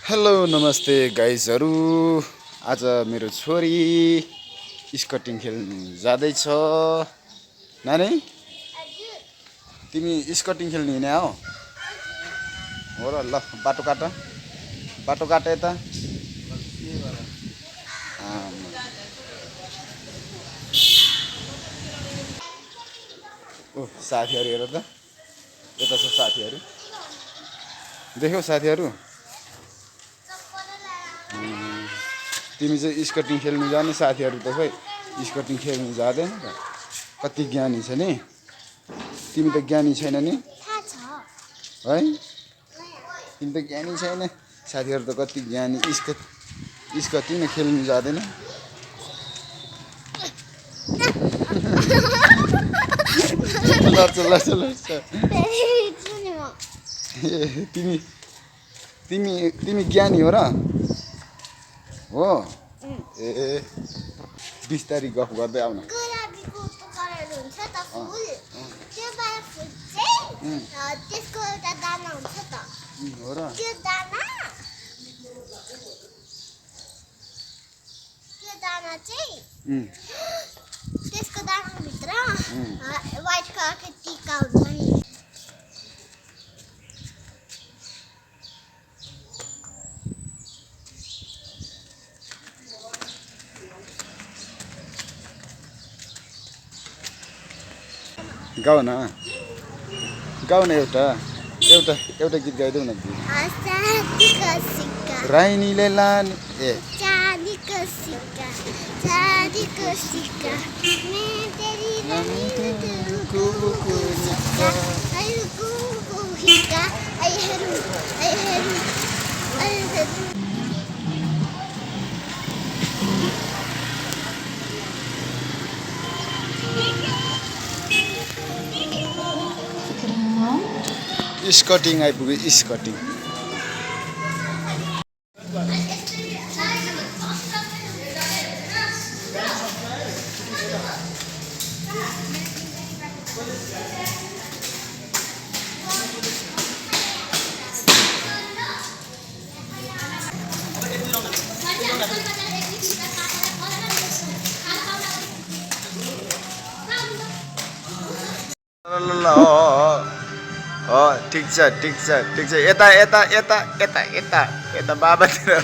Hello नमस्ते गाइजहरू। आज मेरो छोरी स्केटिङ खेल्नु जाँदैछ। नानी तिमी स्केटिङ खेल्नु हिँडे हो र? ल बाटो काट यता। ओ साथीहरू हेर त, यता छ साथीहरू, देख्यौ साथीहरू? तिमी चाहिँ स्केटिङ खेल्नु जाने, साथीहरू त खोइ स्केटिङ खेल्नु जाँदैन त। कति ज्ञानी छ नि, तिमी त ज्ञानी छैन नि है? तिमी त ज्ञानी छैन, साथीहरू त कति ज्ञानी। स्केटिङ खेल्नु जाँदैन। लड्छ। तिमी ज्ञानी हो र? हो ए, बिस्तारी गफ गर्दै आउन। त्यसको एउटा दाना हुन्छ त। हो र? त्यो दाना चाहिँ त्यसको दानाभित्र व्हाइट कलरको टीका हुन्छ नि। गाउ न एउटा गीत गाइदेऊ न। राइनीले लाने चाँदीको सिक्का स्केटिङ आइपुग्यो। स्केटिङ ठिक छ। यता बाबातिर।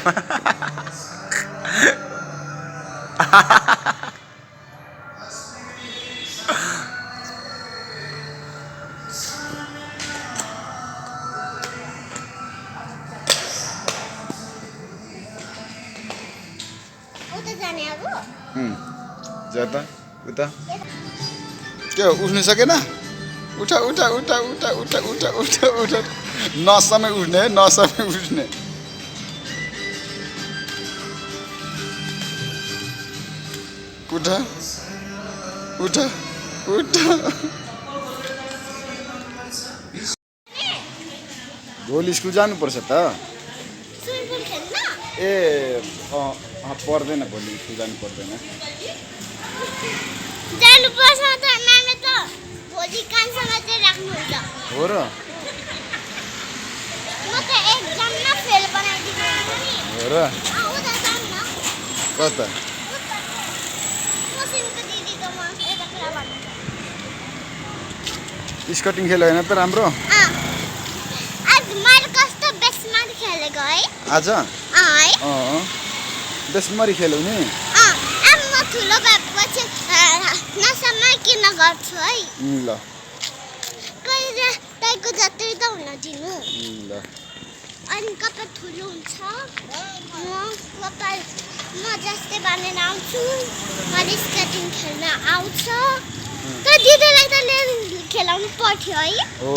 जाता उता के हो? उठ्नु सकेन? उठा। नसमै उठ्ने। उठा। भोलि स्कुल जानुपर्छ त। ए पर्दैन, भोलि स्कुल जानु पर्दैन। भोलि कानसँग चाहिँ राख्नुहुन्छ। हो र? म त एक्जाममा फेल बनाइदिन्छु नि। हो र? कता? स्केटिङ खेल्यो होइन त राम्रो? आज मैले कस्तो बेसमरी खेलेको है आज? बेसमरी खेल्यौ नि? अब म ठुलो भएपछि नसम्म किन गर्छु है। ल कहिले टाइको जति त हुन दिनु। ल अनि कपाल ठुलो हुन्छ, म जस्तै बनेर आउँछु। मैले स्केटिङ खेल्न आउँछ। तर दिदीलाई त खेलाउनु पर्थ्यो है। हो।